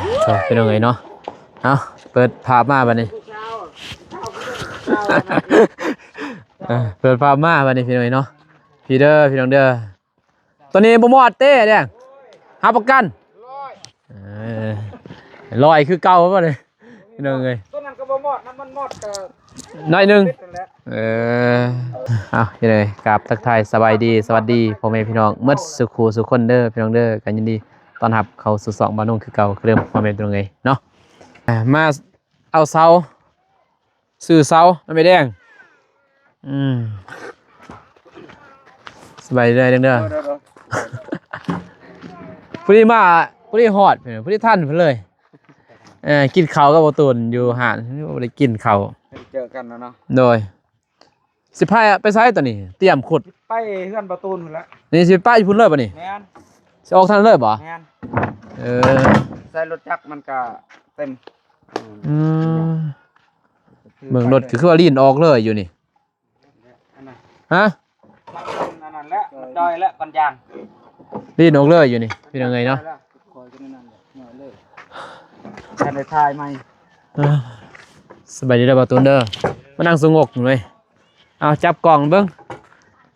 ໂອ້ ພີ່ນ້ອງເອີຍເນາະ ເອົາ ເປີດພາບມາບັດນີ້ ເອີ ເປີດພາບມາບັດນີ້ ພີ່ນ້ອງເອີຍເນາະ ພີເດີ ພີ່ນ້ອງເດີ ຕົວນີ້ບໍ່ມອດເຕ້ແດງ ຮັບປະກັນ ເອີ ລອຍຄືເກົ່າບໍ່ນີ້ ພີ່ນ້ອງເອີຍ ຕົວນັ້ນກໍບໍ່ມອດນຳ ມັນມອດກໍໜ້ອຍໜຶ່ງ ເອີ ເອົາ ເຮັດໃດ ກາບທັກທາຍສະບາຍດີ ສະຫວັດດີພໍ່ແມ່ພີ່ນ້ອງໝົດສູ່ຄູ່ສູ່ຄົນເດີ ພີ່ນ້ອງເດີ ກໍຍິນດີຕ້ອນຮັບເຂົ້າສູ່ຊ່ອງບ່າວນຸ່ງຄືເກົ່າຄືເດີມ ພໍ່ແມ່ພີ່ນ້ອງເອີຍເນາະ ອ່າ ມາເອົາເສົາ ຊື້ເສົານຳແມ່ແດງ ອືມ ສະບາຍດີເດີ ເດີ ພໍດີມາ ພໍດີຮອດ ພໍດີທັນເພິ່ນເລີຍ ເອີ ກິນເຂົ້າກັບບໍ່ຕູນຢູ່ຮ້ານ ບໍ່ໄດ້ກິນເຂົ້າ ເຈີກັນແລ້ວເນາະ ໂດຍ ຊິພາໄປໃສຕອນນີ້ ຕຽມຂຸດ ໄປເຮືອນບໍ່ຕູນພຸ້ນລະ ນີ້ຊິໄປພຸ້ນເລີຍບໍ່ນີ້ ແມ່ນ ຊິອອກທາງນັ້ນເລີຍບໍ່ ແມ່ນ ເອີ ໃສ່ລົດຈັກມັນກະເຕັມ ອືມ ເບິ່ງລົດກໍຄືວ່າລີ້ນອອກເລີຍຢູ່ນີ້ ອັນນັ້ນ ຮະ ມັນອັນນັ້ນແຫຼະ ມັນຈ່ອຍແລ້ວ ປັນຍາງ ລີ້ນອອກເລີຍຢູ່ນີ້ ພີ່ນ້ອງເອີຍເນາະ ຂ້ອຍກໍນັ້ນແຫຼະ ນ້ອຍເລີຍ ຄັນໄດ້ຖ່າຍໃໝ່ ເອີ ສະບາຍດີເດີບ່າວຕູນເດີ ມານັ່ງສະຫງົບເລີຍ ເອົາ ຈັບກ້ອງເບິ່ງ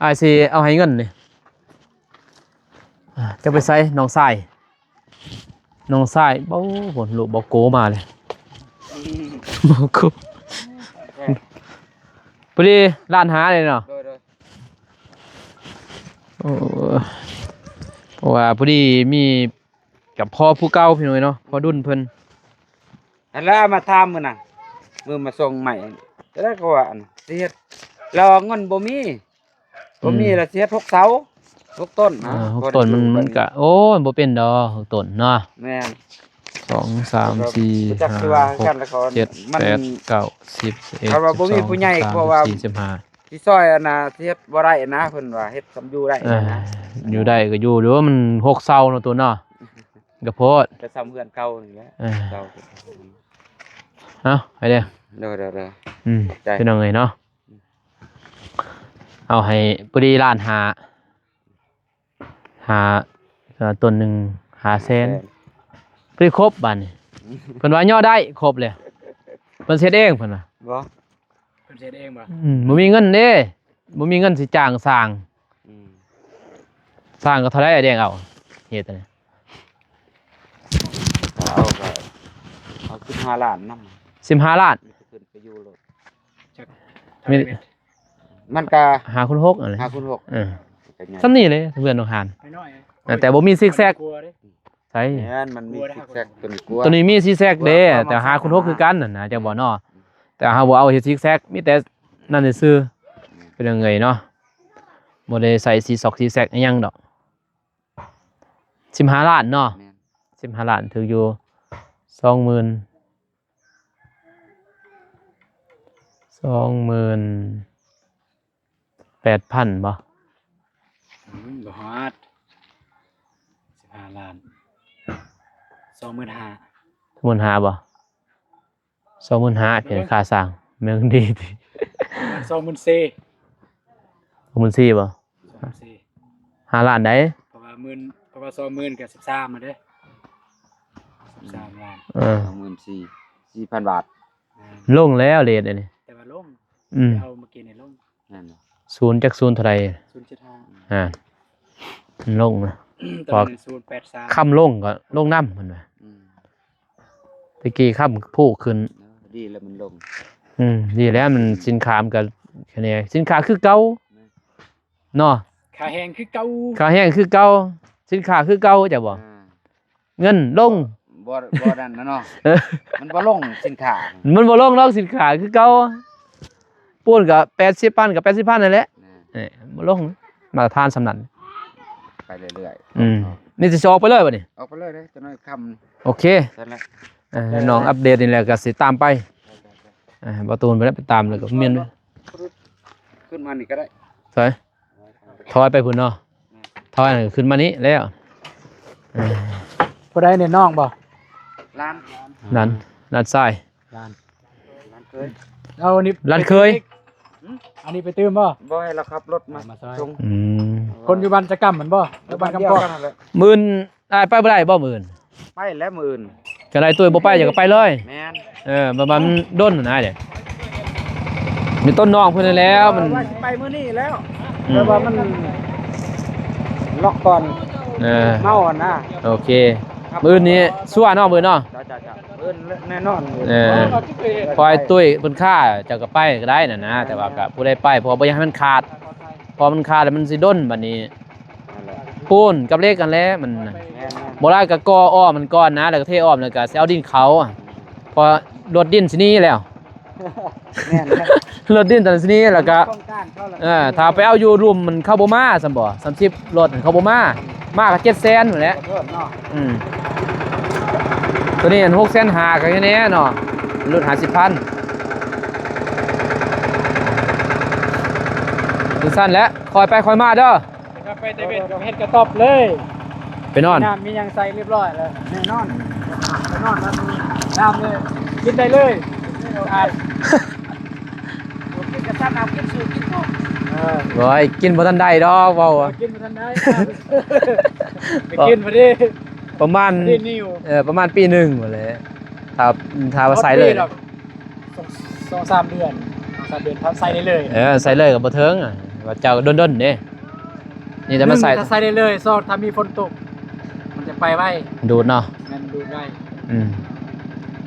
ອ້າຍຊິເອົາໃຫ້ເງິນນີ້ ອ່າ ຈະໄປໃສ ນ້ອງຊາຍ ນ້ອງຊາຍ ໂອ້ ໂຫ ລູກບໍ່ໂກມາເລີຍ ບໍ່ໂກ ພໍດີລ້ານຫ້າເລີຍເນາະ ໂດຍ ໂດຍ ໂອ້ ເພາະວ່າພໍດີມີ ກໍພໍຜູ້ເກົ່າ ພີ່ນ້ອງເອີຍເນາະ ພໍດຸນເພິ່ນ ອັນລະມາຖາມມື້ນະ ມື້ມາສົ່ງໃໝ່ ແລ້ວກໍວ່າອັນຊິເຮັດ ລາວວ່າເງິນບໍ່ມີ ບໍ່ມີ ອືມ ລະຊິເຮັດຫົກເສົາ ຫົກຕົ້ນນະ ອ່າ ຫົກຕົ້ນມັນ ມັນກະ ໂອ້ຍ ບໍ່ເປັນດອກ ຫົກຕົ້ນເນາະ ແມ່ນ ສອງ ສາມ ສີ່ ຫ້າ ຫົກ ເຈັດ ແປດ ເກົ້າ ສິບ ສິບເອັດ ສິບສອງ ສິບສາມ ສິບສີ່ ສິບຫ້າ ຊິຊ່ອຍອັນນະ ຊິເຮັດບໍ່ໄດ້ນະ ເພິ່ນວ່າເຮັດສ່ຳຢູ່ໄດ້ ເອີ ນະ ຢູ່ໄດ້ກໍຢູ່ ຫຼືວ່າມັນຫົກເສົາເນາະ ໂຕເນາະ ກໍໂພດ ກໍສ່ຳເຮືອນເກົ່ານີ້ແຫຼະ ເອີ ເສົາ ເອົາ ໄປເດີ ໂດຍ ໂດຍ ໂດຍ ອືມ ຂອບໃຈ ພີ່ນ້ອງເອີຍເນາະ ເອົາໃຫ້ພໍດີລ້ານຫ້າ ຫ້າ ເອີ ຕົ້ນໜຶ່ງຫ້າແສນ ແສນ ພໍດີຄົບບາດນີ້ ເພິ່ນວ່າຍໍ້ໄດ້ຄົບແລ້ວ ເພິ່ນເຮັດເອງ ເພິ່ນວ່າ ບໍ່ ເພິ່ນເຮັດເອງບໍ່ ອືມ ບໍ່ມີເງິນເດ້ ບໍ່ມີເງິນຊິຈ້າງຊ່າງ ອືມ ຊ່າງກໍເທົ່າໃດແດງເອົາ ເຮັດອັນນີ້ ເອົາກໍເອົາສິບຫ້າລ້ານນຳ ສິບຫ້າລ້ານ ມີແຕ່ຂຶ້ນໄປຢູ່ໂລດ ຈັກ ມີ ມັນກໍຫ້າຄູນຫົກຫັ້ນແຫຼະ ຫ້າຄູນຫົກ ເອີ ກໍໃຫຍ່ ສ່ຳນີ້ເລີຍ ເຮືອນນ້ອງຫານ ນ້ອຍໆ ເອີ ແຕ່ບໍ່ມີຊິກແຊັກ ກວ່າເດ້ ໃສ ແມ່ນ ມັນມີຊິກແຊັກ ຕົວນີ້ກວ່າ ຕົວນີ້ມີຊິກແຊັກເດ້ ກວ່າ ແຕ່ຫ້າຄູນຫົກຄືກັນຫັ້ນນະ ເຈົ້າບໍ່ເນາະ ແຕ່ເຮົາບໍ່ເອົາເຮັດຊິກແຊັກ ມີແຕ່ນັ້ນຊື່ໆ ເປັນຫຍັງເອີຍເນາະ ບໍ່ໄດ້ໃສ່ຊິກຊັກ ຊິກແຊັກອີ່ຫຍັງດອກ ສິບຫ້າລ້ານເນາະ ແມ່ນ ສິບຫ້າລ້ານ ຖືກຢູ່ ສອງໝື່ນ ສອງໝື່ນ ແປດພັນບໍ່? ອືມ ບໍ່ຮອດ ສິບຫ້າລ້ານ ສອງໝື່ນຫ້າ ສອງໝື່ນຫ້າບໍ່? ສອງໝື່ນຫ້າ ເປັນຄ່າສ້າງ ແມ່ນດີຕິ ສອງໝື່ນສີ່ ສອງໝື່ນສີ່ບໍ່? ສອງໝື່ນສີ່ ຫ້າລ້ານໃດ ເພາະວ່າໝື່ນ ເພາະວ່າສອງໝື່ນກໍສິບສາມແລ້ວເດ້ ສິບສາມລ້ານ ເອີ ສອງໝື່ນສີ່ ສີ່ພັນບາດ ແມ່ນ ລົງແລ້ວເຣດອັນນີ້ ແຕ່ວ່າລົງ ອືມ ເອົາເມື່ອກີ້ນີ້ລົງ ແມ່ນບໍ່? ສູນຈັກສູນເທົ່າໃດ? ສູນຈຸດຫ້າ ອ່າ ມັນລົງນະ ຕອນນັ້ນສູນແປດສາມ ຄຳລົງກໍລົງນຳເພິ່ນວ່າ ອືມ ແຕ່ກີ້ຄຳພູຂຶ້ນ ເອີ ດີແລ້ວມັນລົງ ອືມ ດີແລ້ວມັນ ອືມ ສິນຄ້າມັນກໍ ຄະແນນ ສິນຄ້າຄືເກົ່າ ແມ່ນ ເນາະ ຄ່າແຮງຄືເກົ່າ ຄ່າແຮງຄືເກົ່າ ສິນຄ້າຄືເກົ່າ ເຈົ້າບໍ່? ອ່າ ເງິນລົງ ບໍ່ ບໍ່ນັ້ນນະເນາະ ເອີ ມັນບໍ່ລົງສິນຄ້າ ມັນບໍ່ລົງດອກ ສິນຄ້າຄືເກົ່າ ປູນກໍແປດສິບພັນ ກໍແປດສິບພັນນັ້ນແຫຼະ ແມ່ນ ເອີ ບໍ່ລົງ ມາດຕະຖານສ່ຳນັ້ນ ໄປເລື້ອຍໆ ອືມ ເນາະ ນີ້ຊິອອກໄປເລີຍບັດນີ້ ອອກໄປເລີຍເດ້ ຈັກໜ້ອຍຄ່ຳ ໂອເຄ ຊັ້ນແຫຼະ ເອີ ນ້ອງອັບເດດນີ້ແຫຼະ ກໍຊິຕາມໄປ ໄປໆໆ ອ່າ ບໍ່ຕູນໄປແລ້ວ ໄປຕາມແລ້ວກໍແມ່ນ ຂຶ້ນມານີ້ກໍໄດ້ ໃສ? ຖອຍໄປພຸ້ນເນາະ ແມ່ນ ຖອຍຂຶ້ນມານີ້ແລ້ວ ເອີ ຜູ້ໃດນີ້ ນ້ອງບໍ່? ຫຼານ ຫຼານ ຫຼານຊາຍ ຫຼານ ຫຼານເຂີຍ ເອົານີ້ ຫຼານເຂີຍ ອັນນີ້ໄປຕື່ມບໍ່? ບໍ່ ໃຫ້ລາວຂັບລົດມາ ມາຊ່ອຍ ສົ່ງ ອືມ ຄົນຢູ່ບ້ານຈະກຳຫັ້ນບໍ່? ຢູ່ບ້ານຈະກຳ ບ້ານກຳປອກ ດຽວກັນຫັ້ນແຫຼະ ມື້ອື່ນອ້າຍໄປບໍ່ໄດ້ບໍ່? ມື້ອື່ນ ໄປແລ້ວມື້ອື່ນ ກໍໄດ້ ຕຸ້ຍບໍ່ໄປ ຢາກກໍໄປເລີຍ. ແມ່ນ ເອີ ແບບວ່າມັນດົນນະເດ້ ມີຕົ້ນນ້ອງເພິ່ນນັ້ນແຫຼະ ມັນ ວ່າຊິໄປມື້ນີ້ແລ້ວ ອືມ ແຕ່ວ່າມັນລັອກກ່ອນ ເອີ ເມົາຫັ້ນນະ. ໂອເຄ ມື້ອື່ນນີ້ຊົວເນາະ ມື້ອື່ນເນາະ. ເຈົ້າໆໆ ມື້ອື່ນແນ່ນອນ. ເອີ ພໍອ້າຍຕຸ້ຍເພິ່ນຄ້າ ເຈົ້າກໍໄປກໍໄດ້ນັ້ນນະ ແຕ່ວ່າກໍຜູ້ໃດໄປ ເພາະວ່າບໍ່ຢາກໃຫ້ມັນຂາດ ເພາະມັນຂາດແລ້ວມັນຊິດົນບັດນີ້. ນັ້ນແຫຼະ ປູນກັບເຫຼັກຫັ້ນແຫຼະ ມັນ ແມ່ນໆ ບໍ່ຫຼາຍກໍກໍ່ອ້ອມມັນກ່ອນນະ ແລ້ວກໍເທອ້ອມ ແລ້ວກໍຊິເອົາດິນເຂົ້າ ເພາະລົດດິນຊິໜີແລ້ວ. ແມ່ນແຫຼະ ລົດດິນຕອນຊິໜີ ແລ້ວກໍ ເອີ ຖ້າໄປເອົາຢູ່ລຸ່ມມັນເຂົ້າບໍ່ມາຊ້ຳບໍ່ ສາມສິບລົດເຂົ້າບໍ່ມາ ມາກໍເຈັດແສນພຸ້ນແຫຼະ. ອືມ ໂຕນີ້ຫົກແສນຫ້າກໍແນ່ເນາະ ຫຼຸດຫ້າສິບພັນ. ຈັ່ງຊັ້ນແຫຼະ ຄ່ອຍໄປຄ່ອຍມາເດີ. ໄປແຕ່ເວັນກໍເຮັດກະຕ໊ອບເລີຍ ໄປນອນ ມີນ້ຳມີຫຍັງໃສ່ຮຽບຮ້ອຍແລ້ວ ແນ່ນອນ. ໄປນອນແລ້ວ ນ້ຳເລີຍ ກິນໄດ້ເລີຍ. ອ່າ ກິນກະສັບ ນ້ຳກິນສູດກິນຕົກ. ເອີ ໂອ້ຍ ກິນບໍ່ທັນໄດ້ດອກ ເວົ້າ ກິນບໍ່ທັນໄດ້ ໄປກິນພໍດີ ປະມານ ເອີ ປະມານປີໜຶ່ງພຸ້ນແຫຼະ ຖ້າ ຖ້າວ່າໃສ່ເລີຍ ສອງ ສອງສາມເດືອນ ສອງສາມເດືອນ ຖ້າໃສ່ໄດ້ເລີຍ. ເອີ ໃສ່ເລີຍກໍບໍ່ເຖິງ ວ່າເຈົ້າດົນໆເດ້. ນີ້ແຕ່ມາໃສ່ ໜຶ່ງ ຖ້າໃສ່ໄດ້ເລີຍ ສອງ ຖ້າມີຝົນຕົກ ມັນຈະໄປໄວ ດູດເນາະ. ແມ່ນ ດູດໄວ. ອືມ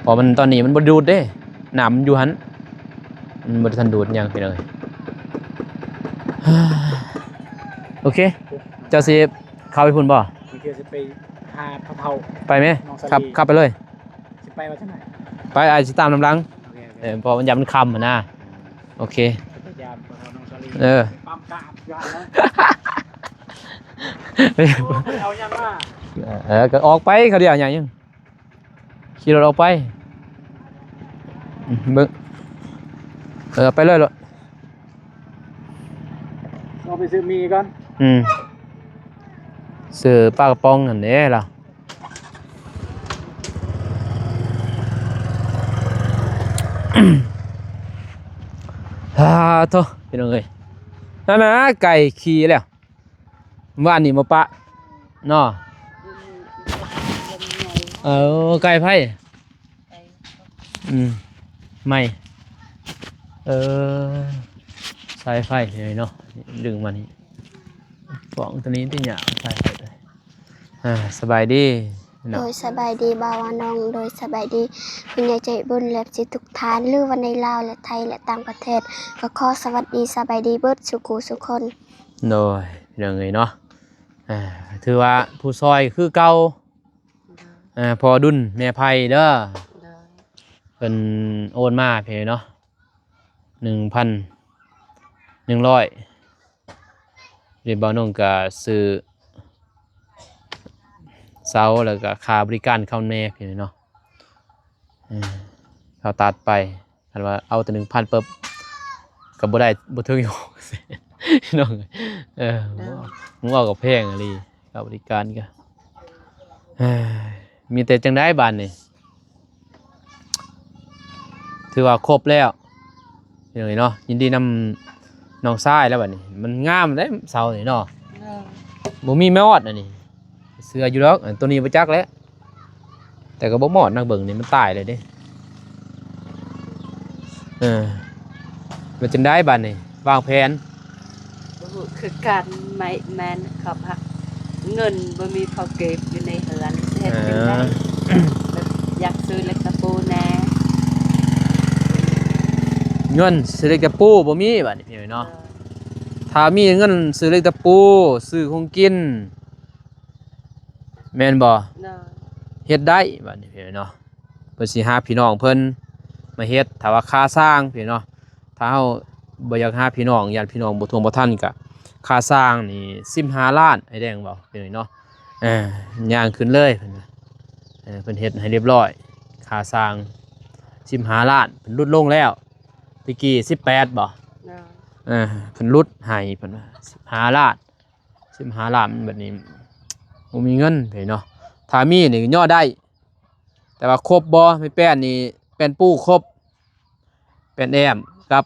ເພາະມັນ ຕອນນີ້ມັນບໍ່ດູດເດ້ ນ້ຳມັນຢູ່ຫັ້ນ ມັນບໍ່ໄດ້ທັນດູດຫຍັງ ພີ່ນ້ອງເອີຍ. ໂອເຄ ເຈົ້າຊິເຂົ້າໄປພຸ້ນບໍ່? ບາງເທື່ອຊິໄປຫາພໍ່ເຖົ້າ ໄປແມ ຂັບ ຂັບໄປເລີຍ. ຊິໄປວ່າຈັ່ງໃດ? ໄປ ອ້າຍຊິຕາມນຳຫຼັງ. ໂອເຄ ໂອເຄ ເອີ ເພາະມັນຢ້ານມັນຄ່ຳຫັ້ນນະ. ໂອເຄ ໄປຢາມພໍ່ເຖົ້ານ້ອງສາລີ ເອີ ປ້ຳກາບຢູ່ຫັ້ນແຫຼະ. ໂອ້ ເພິ່ນເອົາຫຍັງມາ? ເອີ ກໍອອກໄປ ເຂົາດຽວຫຍັງ ຂີ່ລົດອອກໄປ ອືມ ເບິ່ງ ເອີ ໄປເລີຍໂລດ. ເອົາໄປຊື້ໝີ່ກ່ອນ. ອືມ ຊື້ປາກະປ໋ອງຫັ້ນເດ້ລະ. ອາໂທ້ ພີ່ນ້ອງເອີຍ ນັ້ນນະ ໄກ່ຂີ່ແລ້ວ ວານນີ້ມາປະເນາະ. ເອີ ໄກ່ໃຜ? ອືມ ໄມ້ ເອີ ສາຍໄຟເນາະ ດຶງມານີ້ ປ່ອງຕົວນີ້ຕິຫຍາວສາຍໄຟ. ອ່າ ສະບາຍດີເນາະ. ໂດຍ ສະບາຍດີບ່າວອານອງ. ໂດຍ ສະບາຍດີຜູ້ໃຫຍ່ໃຈບຸນ ເອັຟຊີ ທຸກທ່ານ ຫຼືວ່າໃນລາວ ແລະ ໄທ ແລະ ຕ່າງປະເທດ ກໍຂໍສະຫວັດດີ ສະບາຍດີເບິດສູ່ຄູ່ສູ່ຄົນ. ໂດຍ ພີ່ນ້ອງເອີຍເນາະ ອ່າ ຖືວ່າຜູ້ຊ່ອຍຄືເກົ່າ ໂດຍ ອ່າ ພໍ່ດຸນແມ່ໄພເດີ ໂດຍ ເພິ່ນໂອນມາພີ້ເນາະ ໜຶ່ງພັນໜຶ່ງຮ້ອຍ ເດ ບ່າວນົງກະຊື້ເສົາ ແລ້ວກະຄ່າບໍລິການເຂົາແດ່ພີ້ເນາະ ເອີ ເຂົາຕັດໄປ ຄັນວ່າເອົາແຕ່ໜຶ່ງພັນປຶບ ກໍບໍ່ໄດ້ ບໍ່ເຖິງຢູ່ ພີ່ນ້ອງ ເອີ ເອີ ໝູ່ເອົາກໍແພງອີ່ຫຼີ ຄ່າບໍລິການກໍ ເອີ ມີແຕ່ຈັ່ງໃດບາດນີ້ ຖືວ່າຄົບແລ້ວ ພີ່ນ້ອງເອີຍເນາະ ຍິນດີນຳນ້ອງຊາຍແລ້ວບາດນີ້ ມັນງາມເດ້ເສົານີ້ເນາະ ເອີ ບໍ່ມີມອດອັນນີ້ ເຊື່ອຢູ່ດອກ ອັນໂຕນີ້ບໍ່ຈັກແຫຼະ ແຕ່ກໍບໍ່ມອດ ນັກເບິ່ງນີ້ມັນຕາຍເລີຍເດ້ ເອີ ແລ້ວຈັ່ງໃດບາດນີ້ ວາງແຜນ ບໍ່ຮູ້ຄືກັນ ແມ່ນ ແມ່ນ ຂອບຮັກ ເງິນບໍ່ມີພໍເກັບຢູ່ໃນເຮືອນ ຊິເຮັດຈັ່ງໃດ ເອີ ແບບຢາກຊື້ເຫຼັກຕະປູແດ່ ເງິນຊື້ເຫຼັກຕະປູບໍ່ມີບາດນີ້ພີ່ນ້ອງເນາະ ເອີ ຖ້າມີເງິນຊື້ເຫຼັກຕະປູ ຊື້ຂອງກິນ ແມ່ນບໍ່? ໂດຍ ເຮັດໄດ້ບາດນີ້ພີ່ນ້ອງເນາະ ເພິ່ນຊິຫາພີ່ນ້ອງເພິ່ນມາເຮັດ ຖ້າວ່າຄ່າສ້າງພີ່ນ້ອງເນາະ ຖ້າເຮົາບໍ່ຢາກຫາພີ່ນ້ອງ ຢ້ານພີ່ນ້ອງບໍ່ທ່ວງບໍ່ທັນ ກະຄ່າສ້າງນີ້ສິບຫ້າລ້ານ ອ້າຍແດງເວົ້າພີ່ນ້ອງເນາະ ເອີ ຍ່າງຂຶ້ນເລີຍ ເພິ່ນວ່າ ເອີ ເພິ່ນເຮັດໃຫ້ຮຽບຮ້ອຍ ຄ່າສ້າງສິບຫ້າລ້ານ ເພິ່ນຫຼຸດລົງແລ້ວ ແຕ່ກີ້ສິບແປດບໍ່? ໂດຍ ເອີ ເພິ່ນຫຼຸດໃຫ້ ເພິ່ນວ່າສິບຫ້າລ້ານ ສິບຫ້າລ້ານ ແບບນີ້ບໍ່ມີເງິນເລີຍເນາະ ຖ້າມີນີ້ກໍຍໍ້ໄດ້ ແຕ່ວ່າຄົບບໍ່? ມີແປ້ນນີ້ ແປ້ນປູຄົບ ແປ້ນແອ້ມກັບ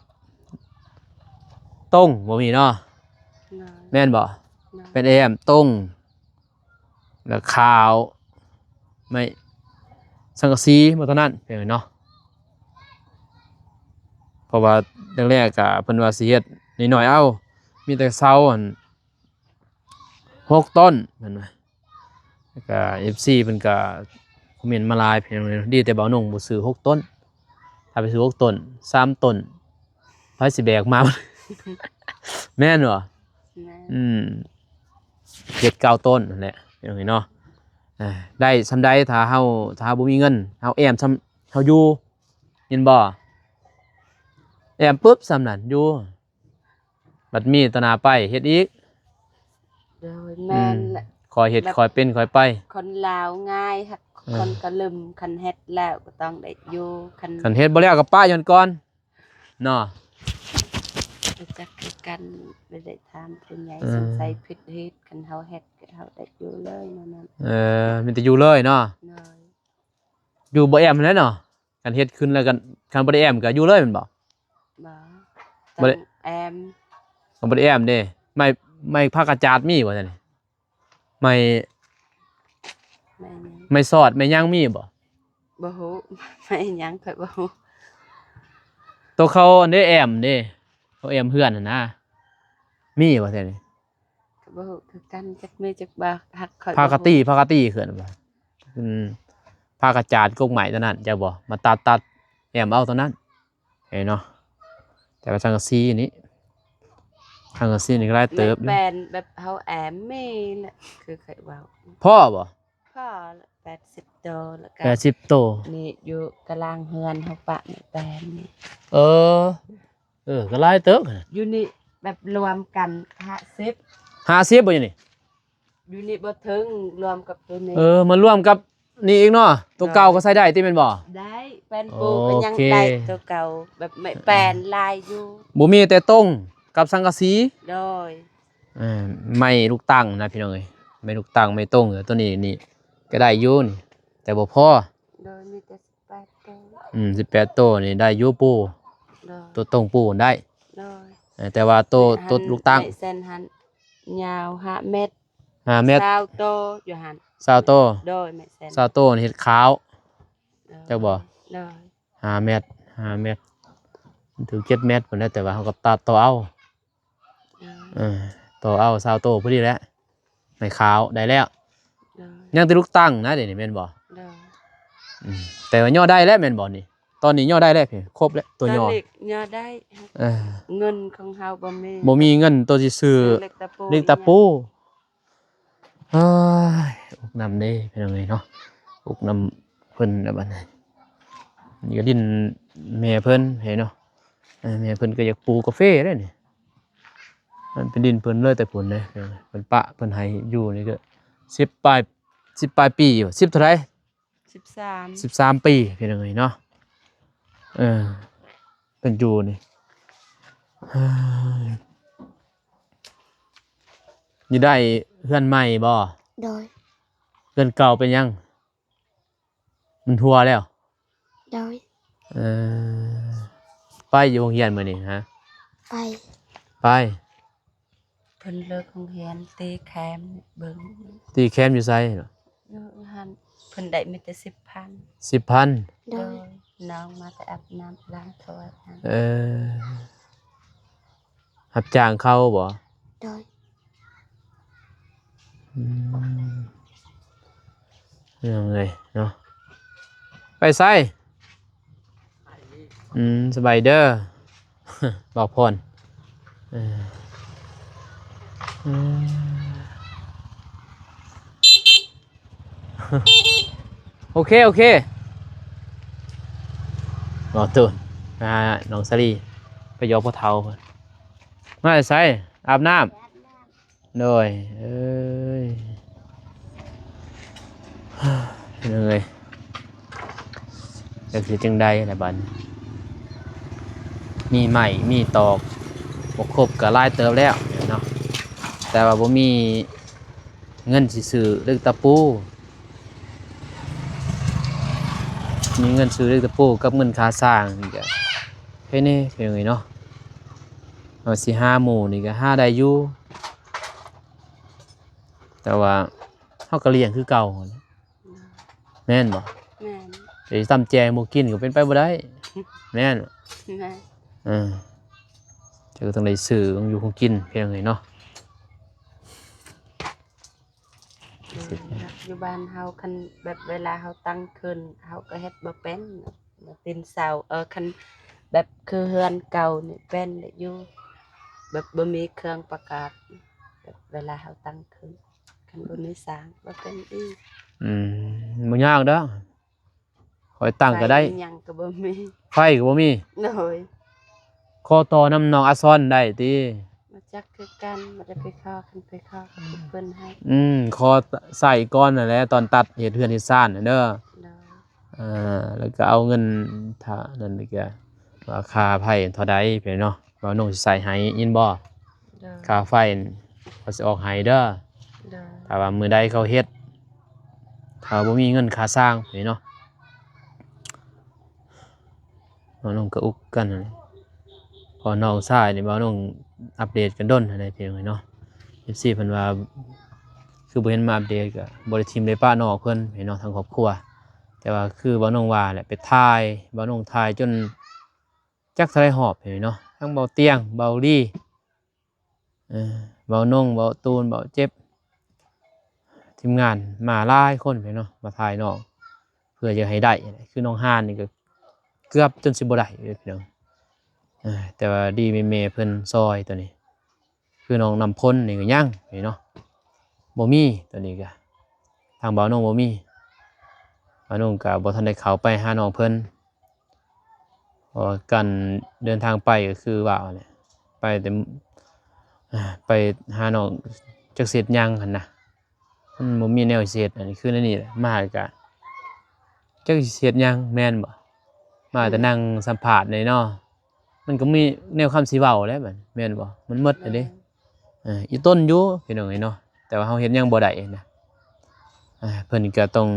ຕົງບໍ່ມີເນາະ ໂດຍ ແມ່ນບໍ່? ໂດຍ ແປ້ນແອ້ມ ຕົງ ແລ້ວຂາວ ໄມ້ ສັງກະສີໝົດເທົ່ານັ້ນ ເພິ່ນເນາະ. ເພາະວ່າແລກໆກະເພິ່ນວ່າຊິເຮັດນ້ອຍໆເອົາ ມີແຕ່ເສົາຫັ້ນຫົກຕົ້ນ ເພິ່ນວ່າ. ແລ້ວກະເອັຟຊີເພິ່ນກະຄອມເມັນມາຫຼາຍ ພີ່ນ້ອງເອີຍ. ດີແຕ່ບ່າວໜຸ່ງບໍ່ຊື້ຫົກຕົ້ນ. ຖ້າໄປຊື້ຫົກຕົ້ນ ສາມຕົ້ນ ໃຜຊິແບກມາ? ແມ່ນບໍ່? ແມ່ນ. ອືມ ເຈັດເກົ້າຕົ້ນຫັ້ນແຫຼະ ພີ່ນ້ອງເອີຍເນາະ. ເອີ ໄດ້ສ່ຳໃດ ຖ້າເຮົາ ຖ້າເຮົາບໍ່ມີເງິນ ເຮົາແອ້ມສ່ຳ ເຮົາຢູ່ ເຫັນບໍ່? ແອ້ມປຶບສ່ຳນັ້ນຢູ່. ບັດມີຕໍ່ໜ້າໄປເຮັດອີກ. ໂດຍ ອືມ ແມ່ນແຫຼະ. ຄ່ອຍເຮັດ ແບບ ຄ່ອຍເປັນຄ່ອຍໄປ. ຄົນລາວງ່າຍ ຫາກ ເອີ ຄົນກະລຶມ ຄັນເຮັດແລ້ວກໍຕ້ອງໄດ້ຢູ່ ຄັນ ຄັນເຮັດບໍ່ແລ້ວກໍປະຢູ່ຫັ້ນກ່ອນເນາະ. ບໍ່ຈັກຄືກັນ ບໍ່ໄດ້ຖາມຜູ້ໃຫຍ່. ເອີ ສົງໄສຜິດເຮັດ ຄັນເຮົາເຮັດກໍເຮົາໄດ້ຢູ່ເລີຍແນວນັ້ນ. ເອີ ມີແຕ່ຢູ່ເລີຍເນາະ. ໂດຍ. ຢູ່ບໍ່ແອ້ມຫັ້ນແຫຼະເນາະ. ຄັນເຮັດຂຶ້ນແລ້ວກັນ ຄັນບໍ່ໄດ້ແອ້ມກໍຢູ່ເລີຍແມ່ນບໍ່? ບໍ່ ບໍ່ໄດ້ ຕ້ອງແອ້ມ. ກໍບໍ່ໄດ້ແອ້ມເດ້. ໄມ້ ໄມ້ ຜັກກະຈາດມີບໍ່ຊັ້ນ? ໄມ້ ໄມ້ຫຍັງ? ໄມ້ສອດ ໄມ້ຫຍັງມີບໍ່? ບໍ່ຮູ້ ໄມ້ຫຍັງຂ້ອຍບໍ່ຮູ້. ໂຕເຂົາອັນເດ້ແອ້ມເດ້ ເຂົາແອ້ມເຮືອນຫັ້ນນະ ມີບໍ່ຊັ້ນ? ກໍບໍ່ຮູ້ຄືກັນ ຈັກມີຈັກບໍ່ ຫາກຂ້ອຍບໍ່ຮູ້. ຜັກກະຕີ ຜັກກະຕີເອີ້ນວ່າ ອືມ ຜັກກະຈາດ ກົກໄມ້ຕົວນັ້ນ ຈັກບໍ່? ມາຕັດໆ ແອ້ມເອົາຕົວນັ້ນ ເຫັນເນາະ. ແຕ່ວ່າສັງກະສີນີ້ ສັງກະສີນີ້ກໍຫຼາຍເຕີບຢູ່. ແບບແປນ ແບບເຮົາແອ້ມມີແຫຼະ ຄືຂ້ອຍເວົ້າ. ພໍບໍ່? ພໍແປດສິບໂຕ ແລ້ວກໍ ແປດສິບໂຕ ນີ້ຢູ່ຕາລາງເຮືອນເຮົາປະແປນນີ້. ເອີ ເອີ ກໍຫຼາຍເຕີບ. ຢູ່ນີ້ແບບລວມກັນຫ້າສິບ ຫ້າສິບບໍ່ຢູ່ນີ້? ຢູ່ນີ້ບໍ່ເຖິງ ລວມກັບໂຕນີ້. ເອີ ມາລວມກັບນີ້ອີກເນາະ. ໂຕເກົ່າກໍໃຊ້ໄດ້ຕິແມ່ນບໍ່? ໄດ້ ແປນປູກໍຍັງໄດ້ ໂຕເກົ່າ ແບບໄມ້ແປນຫຼາຍຢູ່. ບໍ່ມີແຕ່ຕົງກັບສັງກະສີ. ໂດຍ. ເອີ ໄມ້ລູກຕັ້ງນະ ພີ່ນ້ອງເອີຍ ໄມ້ລູກຕັ້ງ ໄມ້ຕົງ ໂຕນີ້ນີ້ກໍໄດ້ຢູ່ນີ້ ແຕ່ບໍ່ພໍ. ໂດຍ ມີແຕ່ ແປດໂຕ. ອືມ ສິບແປດໂຕນີ້ໄດ້ຢູ່ປູ. ໂດຍ. ໂຕຕົງປູໄດ້. ໂດຍ. ເອີ ແຕ່ວ່າໂຕ ແຕ່ຫັ້ນ ໂຕລູກຕັ້ງ ໄມ້ເສັ້ນຫັ້ນຍາວຫ້າແມັດ ຫ້າແມັດ ຊາວໂຕຢູ່ຫັ້ນ ຊາວໂຕ. ໂດຍ ໄມ້ເສັ້ນ ຊາວໂຕນີ້ເຮັດຂາວ. ໂດຍ. ຈັກບໍ່? ໂດຍ. ຫ້າແມັດ ຫ້າແມັດ ຖືກເຈັດແມັດພຸ້ນແຫຼະ ແຕ່ວ່າເຮົາກໍຕັດຕໍ່ເອົາ. ເອີ ຕໍ່ເອົາຊາວໂຕພໍດີແຫຼະ ໄມ້ຂາວໄດ້ແລ້ວ. ໂດຍ. ຍັງແຕ່ລູກຕັ້ງນະດຽວນີ້ແມ່ນບໍ່? ໂດຍ. ອືມ ແຕ່ວ່າຍໍໄດ້ແລ້ວແມ່ນບໍ່ນີ້? ຕອນນີ້ຍໍໄດ້ແລ້ວ ຄົບແລ້ວ ຕົວຍໍ ຍໍໄດ້. ເອີ ເງິນຂອງເຮົາບໍ່ມີ ບໍ່ມີເງິນໂຕຊິຊື້ ຊື້ເຫຼັກຕະປູ ເຫຼັກຕະປູ. ເອີຍ ອຸກນຳເດ້ພີ່ນ້ອງເອີຍເນາະ ອຸກນຳເພິ່ນແລ້ວບັດນີ້. ນີ້ກໍດິນແມ່ເພິ່ນເດ້ເນາະ ເອີ ແມ່ເພິ່ນກໍຢາກປູກາເຟເດ້ນີ້. ມັນເປັນດິນເພິ່ນເລີຍແຕ່ພຸ້ນເດ້ ເພິ່ນປະເພິ່ນໃຫ້ຢູ່ນີ້ກໍສິບປາຍ ສິບປາຍປີຢູ່ ສິບເທົ່າໃດ? ສິບສາມ ສິບສາມປີພີ່ນ້ອງເອີຍເນາະ. ເອີ ເພິ່ນຢູ່ນີ້ ເອີ ຢູ່ໄດ້ເຮືອນໃໝ່ບໍ່? ໂດຍ. ເຮືອນເກົ່າເປັນຫຍັງ? ມັນຮົ່ວແລ້ວ? ໂດຍ. ເອີ ໄປຢູ່ໂຮງຮຽນມື້ນີ້ຮະ? ໄປ ໄປ. ເພິ່ນເລີກໂຮງຮຽນ ຕີແຄມເບິ່ງ. ຕີແຄມຢູ່ໃສ? ຢູ່ຫັ້ນ ເພິ່ນໄດ້ມີແຕ່ສິບພັນ. ສິບພັນ? ໂດຍ. ໂດຍ ນ້ອງມາແຕ່ອາບນ້ຳລ້າງຖ້ວຍຫັ້ນ. ເອີ ຮັບຈ້າງເຂົາບໍ່? ໂດຍ. ອືມ ເອີຍເນາະ ໄປໃສ? ອືມ ສະບາຍດີເດີ ບ່າວພອນ. ເອີ ອືມ ໂອເຄ ໂອເຄ ເວົ້າໂຕນ ອ່າ ນ້ອງສາລີ ໄປຢອກພໍ່ເຖົ້າເພິ່ນ. ມາແຕ່ໃສ? ອາບນ້ຳ. ໂດຍ ເອີຍ ເອີຍ ຈັກຊິຈັ່ງໃດລະບັດນີ້ ມີໄມ້ມີຕອກ ບໍ່ຄົບກໍຫຼາຍເຕີບແລ້ວເນາະ ແຕ່ວ່າບໍ່ມີເງິນຊິຊື້ເຫຼັກຕະປູ ມີເງິນຊື້ເຫຼັກຕະປູກັບເງິນຄ່າສ້າງນີ້ກໍ ເຮັດແນ່ ເປັນຫຍັງເນາະ ເຮົາຊິຫາໝູ່ນີ້ກໍຫາໄດ້ຢູ່ ແຕ່ວ່າເຮົາກໍລ້ຽງຄືເກົ່າ ແມ່ນບໍ່? ແມ່ນ. ໄປຕຳແຈ່ວໃຫ້ໝູ່ກິນກໍເປັນໄປບໍ່ໄດ້ ແມ່ນ ແມ່ນ ເອີ ເຈົ້າກໍຕ້ອງໄດ້ຊື້ຂອງຢູ່ຂອງກິນ ພີ່ນ້ອງເອີຍເນາະ. ເອີ ຢູ່ບ້ານເຮົາ ຄັນແບບເວລາເຮົາຕັ້ງຂຶ້ນ ເຮົາກໍເຮັດບໍ່ເປັນ ມາຕີນເສົາ ເອີ ຄັນແບບຄືເຮືອນເກົ່ານີ້ເປັນແຫຼະຢູ່ ແບບບໍ່ມີເຄື່ອງປະກອບ ແບບເວລາເຮົາຕັ້ງຂຶ້ນ ຄັນບໍ່ມີຊ່າງບໍ່ເປັນອີກ. ອືມ ບໍ່ຍາກດອກ ຂ້ອຍຕັ້ງກໍໄດ້ ໄຟຫຍັງກໍບໍ່ມີ ໄຟກໍບໍ່ມີ ໂດຍ ຂໍຕໍ່ນຳນ້ອງອາຊອນໄດ້ຕິ? ບໍ່ຈັກຄືກັນ ບໍ່ໄດ້ໄປຂໍ ຄັນໄປຂໍກໍເພິ່ນໃຫ້ ອືມ ຂໍໃຊ້ກ່ອນຫັ້ນແຫຼະ ຕອນຕັດເຮັດເຮືອນເຮັດຊານຫັ້ນເດີ ໂດຍ ເອີ ແລ້ວກໍເອົາເງິນ ຖ້ານັ້ນກໍວ່າຄ່າໄຟເທົ່າໃດ ພີ່ນ້ອງເນາະ ບ່າວນົງຊິໃສ່ໃຫ້ ຍິນບໍ່? ໂດຍ ຄ່າໄຟເຂົາຊິອອກໃຫ້ເດີ ໂດຍ ຖ້າວ່າມື້ໃດເຂົາເຮັດ ຖ້າບໍ່ມີເງິນຄ່າຊ່າງ ພີ່ນ້ອງເນາະ ບ່າວນົງກໍອຸກກັນ ເພາະນ້ອງຊາຍນີ້ ບ່າວນົງອັບເດດກັນດົນຫັ້ນແຫຼະ ພີ່ນ້ອງເນາະ ເອັຟຊີເພິ່ນວ່າ ຄືບໍ່ເຫັນມາອັບເດດ ກໍບໍ່ໄດ້ຖິ້ມໄດ້ປະນ້ອງເພິ່ນ ພີ່ນ້ອງ ທັງຄອບຄົວ ແຕ່ວ່າຄືບ່າວນົງວ່າແຫຼະ ໄປຖ່າຍ ບ່າວນົງຖ່າຍຈົນ ຈັກເທົ່າໃດຮອບນີ້ເນາະ ທັງເບົາຕຽງ ເບົາລີ ເອີ ເບົານົງ ເບົາຕູນ ເບົາເຈັບ ທີມງານມາຫຼາຍຄົນເນາະ ມາຖ່າຍນ້ອງ ເພື່ອຢາກໃຫ້ໄດ້ ຄືນ້ອງຮານນີ້ກໍເກືອບຈົນຊິບໍ່ໄດ້ເດ້ພີ່ນ້ອງ ເອີ ແຕ່ວ່າດີມີແມ່ເພິ່ນຊ່ອຍໂຕນີ້. ຄືນ້ອງນ້ຳພົນນີ້ກໍຍັງນີ້ເນາະ ບໍ່ມີ ຕອນນີ້ກໍທາງບ່າວນົງບໍ່ມີ ບ່າວນົງກໍບໍ່ທັນໄດ້ເຂົ້າໄປຫານ້ອງເພິ່ນ ເພາະວ່າການເດີນທາງໄປກໍຄືວ່າແຫຼະ ໄປແຕ່ ໄປຫານ້ອງຈັກຊິເຮັດຫຍັງຫັ້ນນະ ມັນບໍ່ມີແນວຊິເຮັດ ອັນນີ້ຄືແນວນີ້ແຫຼະ ມາກໍຈັກຊິເຮັດຫຍັງ ແມ່ນບໍ່? ມາແຕ່ ອືມ ນັ່ງສຳພາດນີ້ເນາະ ມັນກໍມີແນວຄຳຊິເວົ້າແຫຼະບັດ ແມ່ນບໍ່? ມັນໝົດແລ້ວເດ້ ເອີ ອີຕົນຢູ່ພີ່ນ້ອງເອີຍເນາະ ແຕ່ວ່າເຮົາເຮັດຫຍັງບໍ່ໄດ້ນະ ເອີ ເພິ່ນກໍຕ້ອງ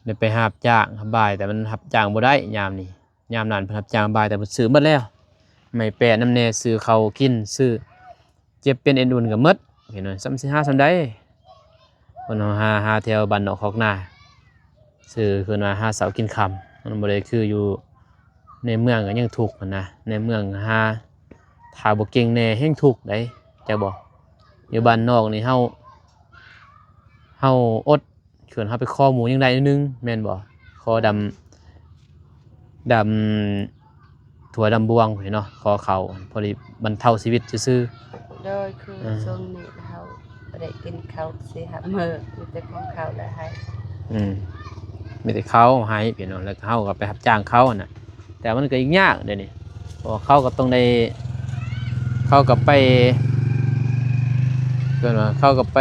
ໄດ້ໄປຮັບຈ້າງຮັບບາຍ ແຕ່ມັນຮັບຈ້າງບໍ່ໄດ້ຍາມນີ້ ຍາມນັ້ນເພິ່ນຮັບຈ້າງບາຍ ແຕ່ເພິ່ນຊື້ໝົດແລ້ວ ໄມ້ແປະນຳແດ່ ຊື້ເຂົ້າກິນ ຊື້ ເຈັບເປັນເອັນອຸ່ນກໍໝົດ ພີ່ນ້ອງ ສ່ຳຊິຫາສ່ຳໃດ ຄົນເຮົາຫາ ຫາແຖວບ້ານນອກຄອກນາ ຊື່ເອີ້ນວ່າຫາເຊົ້າກິນຄ່ຳ ມັນບໍ່ໄດ້ຄືຢູ່ໃນເມືອງ ກໍຍັງທຸກຫັ້ນນະ ໃນເມືອງຫາ ຖ້າບໍ່ເກັ່ງແດ່ແຮ່ງທຸກໃດ ຈັກບໍ່? ຢູ່ບ້ານນອກນີ້ເຮົາ ເຮົາອົດ ເຂົນເຮົາໄປຂໍໝູ່ຍັງໄດ້ໜ້ອຍໜຶ່ງແມ່ນບໍ່? ຂໍດຳ ດຳຖ້ວຍດຳບ່ວງເນາະ ຂໍເຂົ້າ ພໍດີບັນເທົາຊີວິດຊື່ໆ ໂດຍ ຄື ເອີ ຊ່ວງນີ້ເຮົາບໍ່ໄດ້ກິນເຂົ້າສີ່ຫ້າມື້ ມີແຕ່ຂອງເຂົາແຫຼະໃຫ້ ອືມ ມີແຕ່ເຂົາໃຫ້ພີ່ນ້ອງ ແລ້ວເຮົາກໍໄປຮັບຈ້າງເຂົາຫັ້ນນະ ແຕ່ມັນກໍອີກຍາກດຽວນີ້ ເພາະວ່າເຂົາກໍຕ້ອງໄດ້ ເຂົາກໍໄປ ເອີ້ນວ່າເຂົາກໍໄປ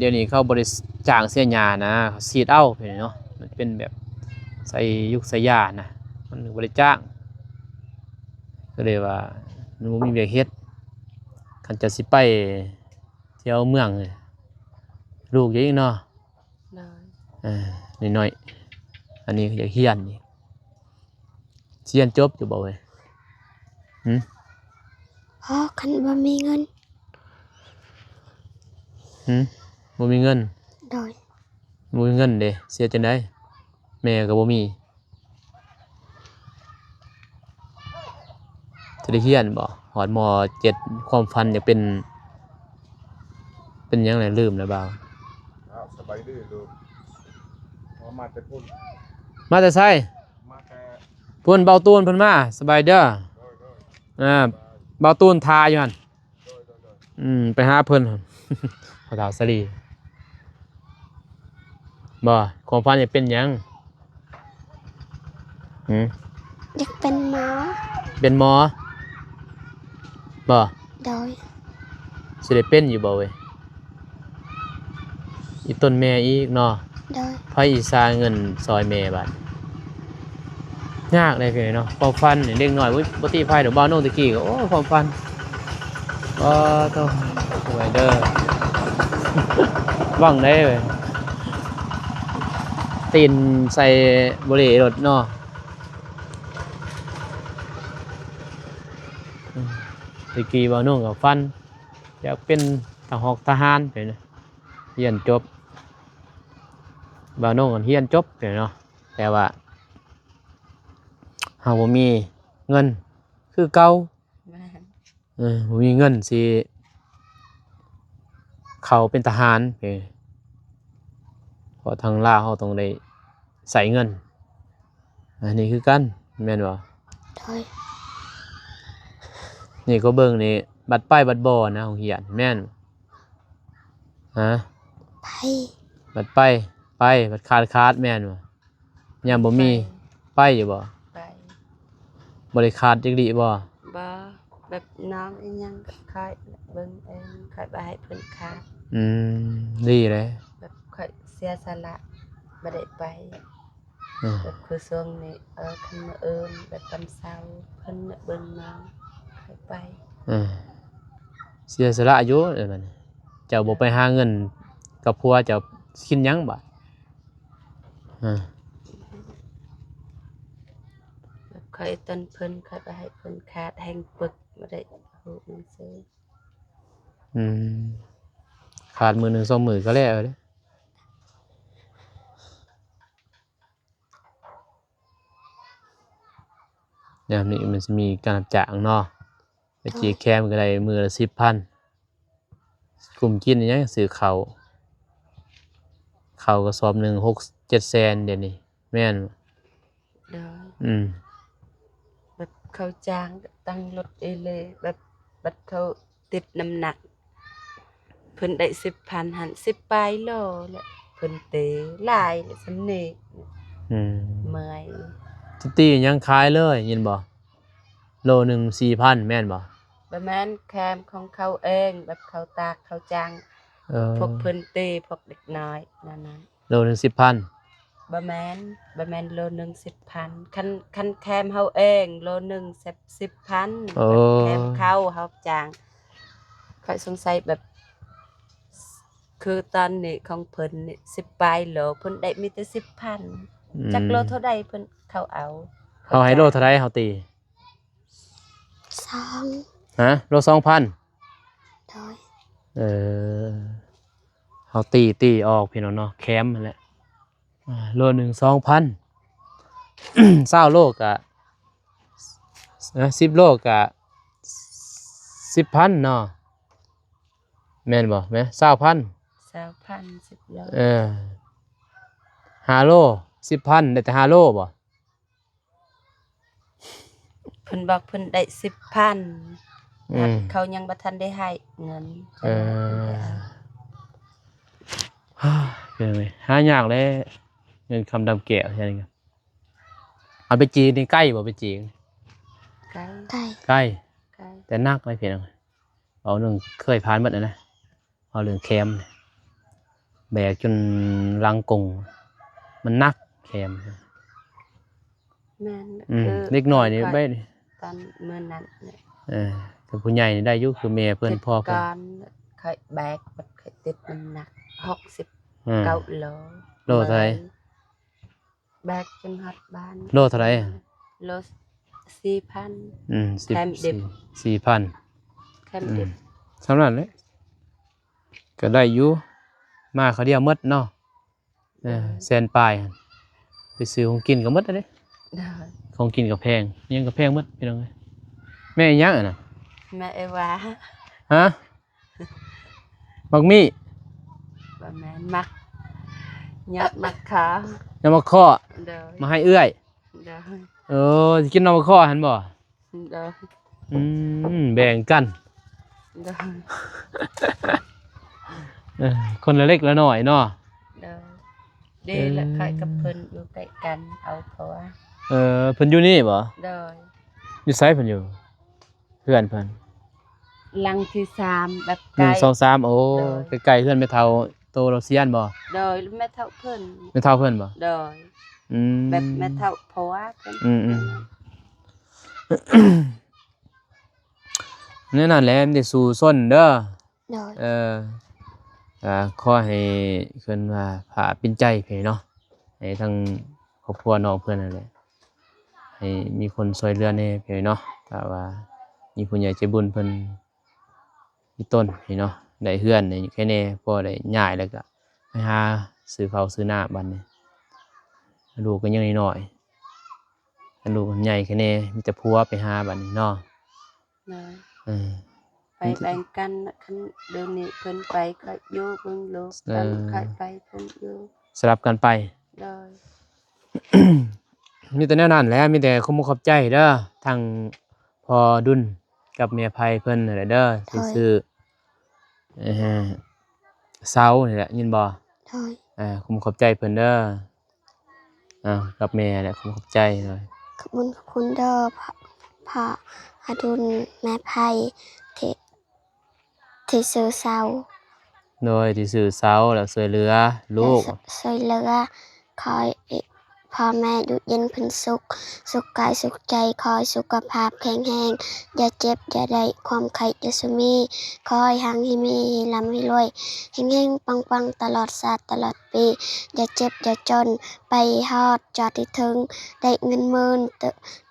ດຽວນີ້ເຂົາບໍ່ໄດ້ຈ້າງເສຍຫຍ້ານະ ເຂົາສີດເອົາ ເຫັນເນາະ ມັນເປັນແບບໃສ່ຢູກໃສ່ຢານະ ມັນບໍ່ໄດ້ຈ້າງ ກໍເລີຍວ່າມັນບໍ່ມີວຽກເຮັດ ຄັນຈະຊິໄປທ່ຽວເມືອງ ລູກເຈົ້າອີກເນາະ ໂດຍ ເອີ ນ້ອຍໆ ອັນນີ້ກໍຢາກຮຽນອີກ ຊິຮຽນຈົບຢູ່ບໍ່ເວີຍ? ຫື? ອໍ ຄັນບໍ່ມີເງິນ. ຫື? ບໍ່ມີເງິນ? ໂດຍ. ບໍ່ມີເງິນເດ ຊິເຮັດຈັ່ງໃດ? ແມ່ກໍບໍ່ມີ. ຈະໄດ້ຮຽນບໍ່? ຮອດ ມໍເຈັດ ຄວາມຝັນຢາກເປັນ ເປັນຫຍັງແຫຼະ? ລືມແລ້ວບ່າວ. ອ້າວ ສະບາຍດີລູກ. ເຮົາມາແຕ່ພຸ້ນ. ມາແຕ່ໃສ? ມາແຕ່ພຸ້ນ ເບົາຕູນເພິ່ນມາ. ສະບາຍເດີ. ໂດຍໆ. ອ່າ ເບົາຕູນຖ້າຢູ່ຫັ້ນ. ໂດຍໆໆ. ອືມ ໄປຫາເພິ່ນ ພໍ່ເຖົ້າສາລີ. ບໍ່ ຄວາມຝັນຢາກເປັນຫຍັງ? ຫື? ຢາກເປັນໝໍ. ເປັນໝໍບໍ່? ໂດຍ. ຊິໄດ້ເປັນຢູ່ບໍ່ເວີຍ? ອີຕົນແມ່ອີກເນາະ. ໂດຍ. ໃຜຊິຫາເງິນຊ່ອຍແມ່ບາດ? ຍາກເດ້ພີ່ນ້ອງເນາະ ຄວາມຝັນນີ້ ເດັກນ້ອຍ ໂອ້ຍ ບໍ່ຕິໃຜດອກ. ບ່າວໂໜ່ຕະກີ້ກໍ ໂອ້ຍ ຄວາມຝັນ ອໍ ໂທ້ ສວຍເດີ ຫວັງໄດ້ເວີຍ ຕີນໃສ່ໂບເລລົດເນາະ. ຕະກີ້ບ່າວໂໜ່ກໍຝັນຢາກເປັນທະຫອກທະຫານ ຮຽນຈົບ ບ່າວໂໜ່ຮຽນຈົບເນາະ. ແຕ່ວ່າເຮົາບໍ່ມີເງິນຄືເກົ່າ. ແມ່ນ. ເອີ ບໍ່ມີເງິນຊິເຂົ້າເປັນທະຫານ ເອີ ເພາະທາງລາວເຮົາຕ້ອງໄດ້ໃຊ້ເງິນ. ອັນນີ້ຄືກັນ ແມ່ນບໍ່? ໂດຍ. ນີ້ກໍເບິ່ງນີ້ ບັດໄປບັດບໍ່ນະ ໂຮງຮຽນ ແມ່ນ? ຮະ? ໄປ. ບັດໄປ ໄປ ບັດຂາດ ຂາດ ແມ່ນບໍ່? ຍາມບໍ່ມີ ໄປ ໄປຢູ່ບໍ່? ໄປ. ບໍ່ໄດ້ຂາດຈັກດີ້ບໍ່? ບໍ່. ແບບນ້ອງອີຫຍັງກໍຂ້ອຍເບິ່ງເອງ ຂ້ອຍບໍ່ໃຫ້ເພິ່ນຂາດ. ອືມ ດີເດ້. ແບບຂ້ອຍເສຍສະຫຼະ ບໍ່ໄດ້ໄປ. ອືມ ແບບຄືຊ່ວງນີ້ ເອີ ຄັນມື້ອື່ນ ແບບຕອນເຊົ້າ ເພິ່ນເບິ່ງນ້ອງ ຂ້ອຍໄປ. ອືມ ເສຍສະຫຼະຢູ່ ເອີ ບັດນີ້ ເຈົ້າບໍ່ໄປຫາເງິນກັບຜົວ ເຈົ້າຊິກິນຫຍັງບາດ? ອາ ແບບຂ້ອຍຕົນເພິ່ນ ຂ້ອຍບໍ່ໃຫ້ເພິ່ນຂາດ ແຮງປຶກ ບໍ່ໄດ້ຮູ້ໜັງສື. ອືມ ຂາດມື້ໜຶ່ງສອງມື້ກໍແລ້ວເດ້. ຍາມນີ້ມັນຊິມີການຮັບຈ້າງເນາະ ໄປຈີແຄມກໍໄດ້ມື້ລະສິບພັນ ກຸ້ມກິນອີຫຍັງ ຊື້ເຂົ້າ ເຂົ້າກະສອບໜຶ່ງຫົກເຈັດແສນດຽວນີ້ ແມ່ນ? ໂດຍ. ອືມ ແບບເຂົາຈ້າງຕັ້ງລົດເອເລ ແບບບັດເຂົາຕິດນ້ຳໜັກ ເພິ່ນໄດ້ສິບພັນຫັ້ນ ສິບປາຍໂລແຫຼະ ເພິ່ນເຕຫຼາຍແຫຼະ ສ່ຳນີ້. ອືມ ເມື່ອຍ ຊິຕີຫຍັງຂາຍເລີຍ ຍິນບໍ່? ໂລໜຶ່ງສີ່ພັນ ແມ່ນບໍ່? ບໍ່ແມ່ນ ແຄມຂອງເຂົາເອງ ແບບເຂົາຕາກເຂົາຈ້າງ. ເອີ ພວກເພິ່ນຕີ ພວກເດັກນ້ອຍນັ້ນນະ. ໂລໜຶ່ງສິບພັນ? ບໍ່ແມ່ນ ບໍ່ແມ່ນໂລໜຶ່ງສິບພັນ ຄັນ ຄັນແຄມເຮົາເອງ ໂລໜຶ່ງສິບພັນ. ໂອ້ ແບບແຄມເຂົາ ເຮົາຈ້າງ. ຂ້ອຍສົງໄສແບບ ຄືຕອນນີ້ຂອງເພິ່ນນີ້ ສິບປາຍໂລ ເພິ່ນໄດ້ມີແຕ່ສິບພັນ. ອືມ ຈັກໂລເທົ່າໃດເພິ່ນ ເຂົາເອົາ ເຮົາໃຫ້ໂລເທົ່າໃດເຮົາຕີ? ສອງ. ຮະ? ໂລສອງພັນ? ໂດຍ. ເອີ ເຮົາຕີ ຕີອອກພີ່ນ້ອງເນາະ ແຄມຫັ້ນແຫຼະ. ອາ ໂລໜຶ່ງສອງພັນ ຊາວໂລກະ ເອີ ສິບໂລກະສິບພັນເນາະ ແມ່ນບໍ່ແມ່? ຊາວພັນ ຊາວພັນ ສິບໂລ. ເອີ ຫ້າໂລ ສິບພັນ ໄດ້ແຕ່ຫ້າໂລບໍ່? ເພິ່ນບອກເພິ່ນໄດ້ສິບພັນ. ອືມ ເຂົາຍັງບໍ່ທັນໄດ້ໃຫ້ເງິນ. ເອີ ເປັນຫຍັງຫາຍາກແຫຼະ ເງິນຄຳດຳແກ້ວແທ້ນີ້. ເອົາໄປຈີນນີ້ໄກບໍ່? ໄປຈີນ ໄກ ໄກ ໄກ ແຕ່ໜັກເລີຍພີ່ນ້ອງ. ເວົ້າເລື່ອງເຄີຍຜ່ານໝົດແລ້ວນະ. ເວົ້າເລື່ອງແຄມ ແບກຈົນຫຼັງກົງ ມັນໜັກແຄມ. ແມ່ນ ອືມ ຄືເດັກນ້ອຍນີ້ໄປຕອນມື້ນັ້ນ. ເອີ ແຕ່ຜູ້ໃຫຍ່ນີ້ໄດ້ຢູ່ ຄືແມ່ເພິ່ນ ພໍ່ເພິ່ນ ຂ້ອຍແບກ ຂ້ອຍຕິດນ້ຳໜັກ ຫົກສິບເກົ້າໂລ. ໂລເທົ່າໃດ? ແບກຈົນຮອດບ້ານ. ໂລເທົ່າໃດ? ໂລສີ່ພັນ. ອືມ ສິບ ແຄມດິບ ສີ່ພັນ ແຄມດິບ. ອືມ ສ່ຳນັ້ນແຫຼະ ກໍໄດ້ຢູ່ ມາຄາວດຽວໝົດເນາະ. ເອີ ແສນປາຍ ໄປຊື້ຂອງກິນກໍໝົດແລ້ວເດ້. ໂດຍ. ຂອງກິນກໍແພງ ຫຍັງກໍແພງໝົດພີ່ນ້ອງເອີຍ. ແມ່ອີຫຍັງຫັ້ນນະ? ແມ່ເອວາ. ຮະ? ໝາກມີ້? ບໍ່ແມ່ນ ໝາກ ຍອດໝາກຄໍ່. ຍອດໝາກຄໍ່? ໂດຍ. ມາໃຫ້ເອື້ອຍ? ໂດຍ. ເອີ ຊິກິນໜໍ່ໝາກຄໍ່ຫັ້ນບໍ່? ໂດຍ. ອືມ ແບ່ງກັນ. ໂດຍ. ເອີ ຄົນລະເລັກລະນ້ອຍເນາະ. ໂດຍ. ດີລະ ເອີ ຂ້ອຍກັບເພິ່ນຢູ່ໃກ້ກັນ ເອົາເພາະວ່າ ເອີ ເພິ່ນຢູ່ນີ້ບໍ່? ໂດຍ. ຢູ່ໃສເພິ່ນຢູ່? ເຮືອນເພິ່ນ ຫຼັງທີສາມ ແບບ ໜຶ່ງ ໃກ້ ສອງ ສາມ ໂອ້ ໂດຍ ໃກ້ໆເຮືອນແມ່ເຖົ້າໂຕລາວຊຽນບໍ່? ໂດຍ ແມ່ເຖົ້າເພິ່ນ ແມ່ເຖົ້າເພິ່ນບໍ່? ໂດຍ. ອືມ ແບບແມ່ເຖົ້າພໍ່ເພິ່ນ. ອືມໆ ແນວນັ້ນແຫຼະ ມີແຕ່ສູ້ຊົນເດີ. ໂດຍ. ເອີ ກໍຂໍໃຫ້ເພິ່ນວ່າພາປິ່ນໃຈເພິ່ນເນາະ ໃຫ້ທັງຄອບຄົວນ້ອງເພິ່ນນັ້ນແຫຼະ ໃຫ້ມີຄົນຊ່ວຍເຫຼືອແດ່ເພິ່ນເນາະ. ຖ້າວ່າມີຜູ້ໃຫຍ່ໃຈບຸນເພິ່ນມີຕົນເນາະ ໄດ້ເຮືອນໃຫ້ແດ່ ພໍໄດ້ຍ້າຍແລ້ວກໍໄປຫາຊື້ເຂົ້າຊື້ນ້ຳບັດນີ້. ລູກກໍຍັງນ້ອຍໆ ຄັນລູກມັນໃຫຍ່ຂຶ້ນແດ່ ມີແຕ່ຜົວໄປຫາບັດນີ້ເນາະ. ໂດຍ ເອີ ໄປແບ່ງກັນ ຄັນດຽວນີ້ເພິ່ນໄປຂ້ອຍຢູ່ເບິ່ງລູກ ເອີ ຄັນຂ້ອຍໄປເພິ່ນຢູ່ ສະຫຼັບກັນໄປ. ໂດຍ ມີແຕ່ແນວນັ້ນແຫຼະ ມີແຕ່ຂໍຂອບໃຈເດີ ທັງພໍ່ດຸນກັບແມ່ໄພເພິ່ນຫັ້ນແຫຼະເດີ ທີ່ ໂດຍ ຊື້ ເອີ ເສົານີ້ແຫຼະ ຍິນບໍ່? ໂດຍ ເອີ ຂໍຂອບໃຈເພິ່ນເດີ ເອີ ກັບແມ່ແຫຼະ ຂໍຂອບໃຈ. ໂດຍ ຂອບຄຸນ ຂອບຄຸນເດີ ພໍ່ ພໍ່ອະດຸນ ແມ່ໄພ ທີ່ ທີ່ຊື້ເສົາ. ໂດຍ ທີ່ຊື້ເສົາ ແລ້ວຊ່ວຍເຫຼືອລູກ ແລ້ວ ຊ່ວຍເຫຼືອ ຂໍໃຫ້ພໍ່ແມ່ຢູ່ເຢັນເປັນສຸກ ສຸກກາຍສຸກໃຈ ຂໍໃຫ້ສຸຂະພາບແຂງແຮງ ຢ່າເຈັບຢ່າໄດ້ ຄວາມໄຂ້ຢ່າສູ່ມີ ຂໍໃຫ້ຮັ່ງໃຫ້ມີ ໃຫ້ລ່ຳໃຫ້ລວຍ ເຮັງໆປັງໆ ຕະຫຼອດຊາດຕະຫຼອດປີ ຢ່າເຈັບຢ່າຈົນ ໄປຮອດຈອດໃຫ້ເຖິງ ໄດ້ເງິນໝື່ນ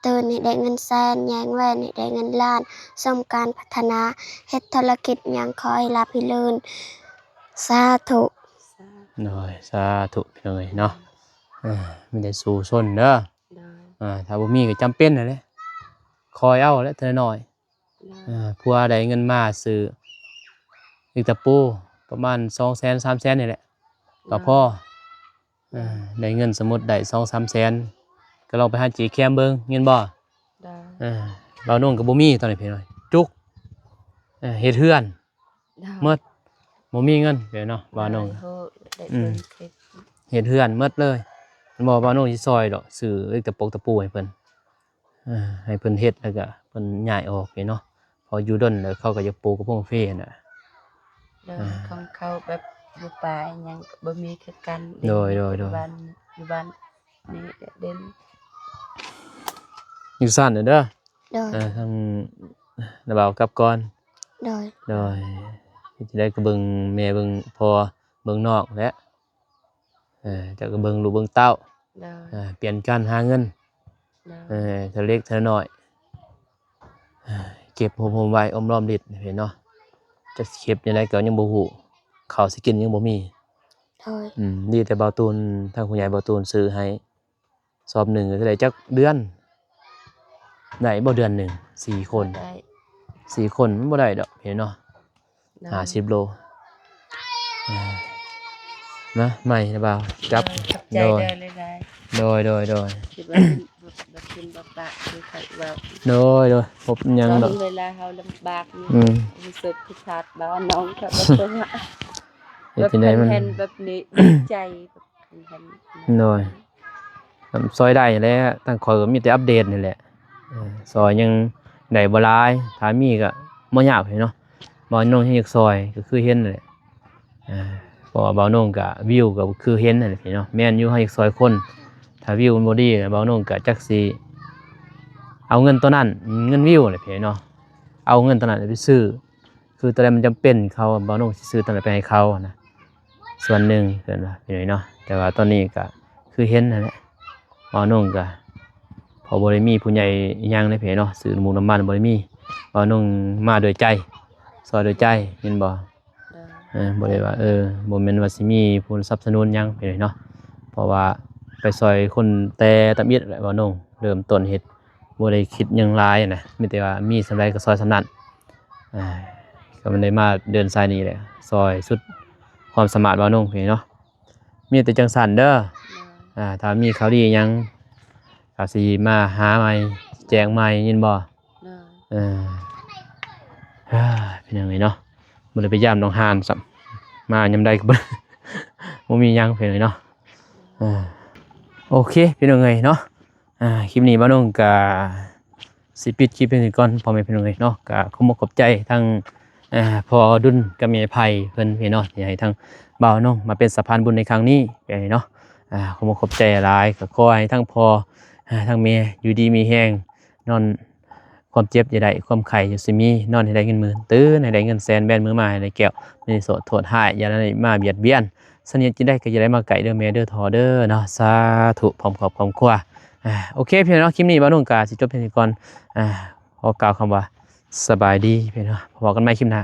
ຕື່ນໃຫ້ໄດ້ເງິນແສນ ແຍງແຫວນໃຫ້ໄດ້ເງິນລ້ານ ສົມການປາດຖະໜາ ເຮັດທຸລະກິດຫຍັງຂໍໃຫ້ລາບໃຫ້ລື່ນ ສາທຸ. ໂດຍ ສາທຸ ພີ່ນ້ອງເອີຍເນາະ ເອີ ມີແຕ່ສູ້ຊົນເດີ. ໂດຍ ເອີ ຖ້າບໍ່ມີກໍຈຳເປັນຫັ້ນແຫຼະ ຄອຍເອົາແຫຼະ ເທື່ອໜ້ອຍ. ໂດຍ ເອີ ຜົວໄດ້ເງິນມາຊື້ເຫຼັກຕະປູປະມານສອງແສນ ສາມແສນນີ້ແຫຼະ ກໍພໍ. ໂດຍ ເອີ ໄດ້ເງິນ ສົມມຸດໄດ້ສອງສາມແສນ ກໍລອງໄປຫາຈີ້ແຄມເບິ່ງ ແມ່ນບໍ່? ໂດຍ ເອີ ບ່າວນົງກໍບໍ່ມີຕອນນີ້ພີ່ນ້ອງ ຈຸກ ເອີ ເຮັດເຮືອນ ໂດຍ ໝົດ ບໍ່ມີເງິນເດ້ເນາະ ບ່າວນົງ ໂດຍ ອືມ ເຮັດເຮືອນໝົດເລີຍ ແມ່ນບໍ່? ບ່າວນົງຊິຊ່ອຍດອກ ຊື້ເຫຼັກຕະປົກຕະປູໃຫ້ເພິ່ນ ເອີ ໃຫ້ເພິ່ນເຮັດ ແລ້ວກໍເພິ່ນຍ້າຍອອກເດ້ເນາະ ເພາະຢູ່ດົນແລ້ວເຂົາກໍຢາກປູກະໂພງເຟນນະ. ໂດຍ ອ່າ ຂອງເຂົາແບບຢູ່ປ່າອີ່ຫຍັງກໍບໍ່ມີຄືກັນ. ໂດຍ ໂດຍ ໂດຍ ຢູ່ບ້ານ ຢູ່ບ້ານນີ້ເດັ່ນ ຢູ່ຊັ້ນເດີ. ໂດຍ ເອີ ທາງນ້າບ່າວກັບກ່ອນ. ໂດຍ ໂດຍ ເຮັດຈັ່ງໃດກໍເບິ່ງແມ່ເບິ່ງພໍ່ເບິ່ງນ້ອງແຫຼະ. ເອີ ເຈົ້າກໍເບິ່ງລູກເບິ່ງເຕົ້າ. ໂດຍ ເອີ ປ່ຽນກັນຫາເງິນ. ໂດຍ ເອີ ເທື່ອເລັກເທື່ອນ້ອຍ ເອີ ເກັບໂຮມໆໄວ້ ອົມລ້ອມລິດເນາະ ຈັກຊິເກັບແນວໃດກໍຍັງບໍ່ຮູ້ ເຂົ້າຊິກິນຍັງບໍ່ມີ. ໂດຍ ອືມ ດີແຕ່ບ່າວຕູນ ທາງຜູ້ໃຫຍ່ບ່າວຕູນຊື້ໃຫ້ ສອບໜຶ່ງກໍເທົ່າໃດ ຈັກເດືອນ ໄດ້ບໍ່ເດືອນໜຶ່ງ ສີ່ຄົນ? ບໍ່ໄດ້ ສີ່ຄົນມັນບໍ່ໄດ້ດອກ ເຫັນເນາະ. ໂດຍ ຫ້າສິບໂລ. ເອີ ມາໃໝ່ນະບ່າວ ຈັບ. ໂດຍ ຂອບໃຈ ໂດຍ ເດີຫຼາຍໆ. ໂດຍ ໂດຍ ໂດຍ ຄິດວ່າເປັນບຸນບຸນປະຄືຂ້ອຍເວົ້າ. ໂດຍ ໂດຍ ບໍ່ເປັນຫຍັງດອກ ຕອນເວລາເຮົາລຳບາກນີ້ ອືມ ຮູ້ສຶກຄືຂາດບ່າວນົງເຂົາ ແບບວ່າ ເຮັດຈັ່ງໃດມັນ ແບບເຫັນແບບນີ້ດີໃຈ ແບບ ໂດຍ ກໍຊ່ອຍໄດ້ແຫຼະ ທາງຂ້ອຍກໍມີແຕ່ອັບເດດນີ້ແຫຼະ. ເອີ ຊ່ອຍຍັງໄດ້ບໍ່ຫຼາຍ ຖ້າມີກໍບໍ່ຍາກເນາະ ບ່າວນົງຍັງຢາກຊ່ອຍ ກໍຄືເຫັນນັ້ນແຫຼະ. ເອີ ເພາະວ່າບ່າວນົງກໍ ວິວກໍຄືເຫັນນັ້ນແຫຼະເນາະ. ແມ່ນຢູ່ ເຮົາຢາກຊ່ອຍຄົນ ຖ້າວິວມັນບໍ່ດີ ບ່າວນົງກໍຈັກຊິເອົາເງິນຕົວນັ້ນ ເງິນວິວແຫຼະເນາະ ເອົາເງິນຕົວນັ້ນໄປຊື້ ຄືຕົວໃດມັນຈຳເປັນ ເຂົາ ບ່າວນົງຊິຊື້ຕົວນັ້ນໄປໃຫ້ເຂົານະ ສ່ວນໜຶ່ງເພິ່ນວ່າ ພີ່ນ້ອງເນາະ. ແຕ່ວ່າຕອນນີ້ກໍຄືເຫັນຫັ້ນແຫຼະ ບ່າວນົງກໍ ເພາະບໍ່ໄດ້ມີຜູ້ໃຫຍ່ອີ່ຫຍັງເດ້ພີ່ນ້ອງເນາະ ຊື້ນ້ຳມູກນ້ຳມັນບໍ່ໄດ້ມີ ບ່າວນົງມາດ້ວຍໃຈ ຊ່ອຍດ້ວຍໃຈ ແມ່ນບໍ່? ໂດຍ ເອີ ບໍ່ໄດ້ວ່າ ເອີ ບໍ່ແມ່ນວ່າຊິມີຜູ້ສະໜັບສະໜູນຫຍັງພີ່ນ້ອງເນາະ ເພາະວ່າໄປຊ່ອຍຄົນແຕ່ທຳອິດແຫຼະ ບ່າວນົງເລີ່ມຕົ້ນເຮັດ ບໍ່ໄດ້ຄິດຫຍັງຫຼາຍນະ ມີແຕ່ວ່າມີສ່ຳໃດກໍຊ່ອຍສ່ຳນັ້ນ. ອ່າ ກໍມັນໄດ້ມາເດີນສາຍນີ້ແຫຼະ ຊ່ອຍສຸດຄວາມສາມາດບ່າວນົງເນາະ ມີແຕ່ຈັ່ງຊັ້ນເດີ. ໂດຍ ອ່າ ຖ້າມີຂ່າວດີຫຍັງກໍຊິມາຫາໃໝ່ ແຈ້ງໃໝ່ ຍິນບໍ່? ໂດຍ ເອີ ອ່າ ເປັນຫຍັງນີ້ເນາະ ບໍ່ໄດ້ໄປຢາມໜອງຫານຊ້ຳ ມາຍາມໃດກໍບໍ່ ບໍ່ມີຫຍັງເປັນຫຍັງນີ້ເນາະ. ອ່າ ໂອເຄ ພີ່ນ້ອງເອີຍເນາະ ອ່າ ຄລິບນີ້ບ່າວນົງກະຊິປິດຄລິບເປັນຊີ້ກ່ອນ ພໍ່ແມ່ພີ່ນ້ອງເອີຍເນາະ. ກະຂໍຂອບໃຈທາງ ອ່າ ພໍ່ດຸນກັບແມ່ໄພເພິ່ນເນາະ ທີ່ໃຫ້ທາງບ່າວນົງມາເປັນສະພານບຸນໃນຄັ້ງນີ້ເນາະ. ອ່າ ຂໍຂອບໃຈຫຼາຍ ກໍຂໍໃຫ້ທັງພໍ່ ອ່າ ທັງແມ່ຢູ່ດີມີແຮງ ນອນ ຄວາມເຈັບຢ່າໄດ້ ຄວາມໄຂ້ຢ່າຊິມີ ນອນໃຫ້ໄດ້ເງິນໝື່ນ ຕື່ນໃຫ້ໄດ້ເງິນແສນ ແບນມືມາໃຫ້ໄດ້ແກ້ວ ມີໂສດໂທດຮ້າຍ ຢ່າໄດ້ມາບຽດບຽນ ສະເໜີຈິດໃດກໍຢ່າໄດ້ມາໃກ້ເດີແມ່ເດີພໍ່ເດີເນາະ. ສາທຸ ພ້ອມຄອບຄອບຄົວ. ອ່າ ໂອເຄ ພີ່ນ້ອງເນາະ ຄລິບນີ້ບ່າວນົງກະຊິຈົບພຽງນີ້ກ່ອນ. ອ່າ ຂໍກ່າວຄຳວ່າ ສະບາຍດີພີ່ນ້ອງ ພໍ້ກັນໃໝ່ຄລິບໜ້າ.